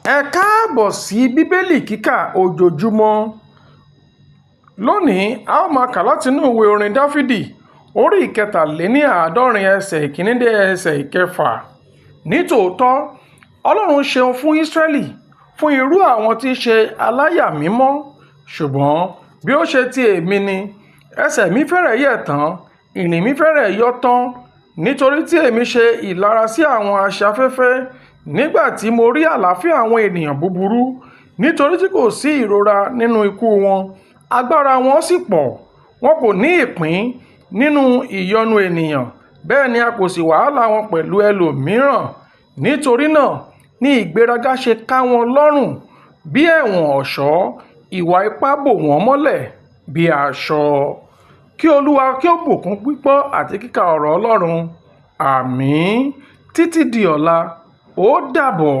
Ẹ káàbọ̀ sí Bíbélì kíkà ojoojúmọ́. Lónìí, a ó máa kà látinú ìwé orin Dáfídì orí ìkẹtàléníàádọ́rin ẹsẹ̀ ìkíní dé ẹsẹ̀ ìkẹfà. Nítòótọ́, Ọlọ́run ṣeun fún Ísírẹ́lì, fún irú àwọn tí í ṣe aláyà mímọ́. Ṣùgbọ́n bí ó ṣe ti èmi ni, ẹsẹ̀ mi fẹ́rẹ̀ yẹ̀ tán, ìrìn mi fẹ́rẹ̀ yọ́ tán, nítorí tí èmi ṣe ìlara sí àwọn aṣe-afẹ́fẹ́ nígbà tí mo rí àlàáfíà àwọn ènìyàn búburú, nítorí tí kò sí ìrora nínú ikú wọn, agbára wọn sì pọ̀. Wọn kò ní ìpín nínú ìyọnu ènìyàn, bẹ́ẹ̀ ni a kò sí wàhálà wọn pẹ̀lú ẹlòmíràn. Nítorí náà ni ìgbéraga ṣe ká wọn lọ́rùn bí ẹ̀wọ̀n ọ̀ṣọ́, ìwà ipá bò wọ́n mọ́lẹ̀ bí aṣọ. Kí Olúwa kí ó bùkún gbígbọ́ àti kíkà ọ̀rọ̀ Ọlọ́run. Àmín. Títí di ọ̀la, ó dàbọ̀.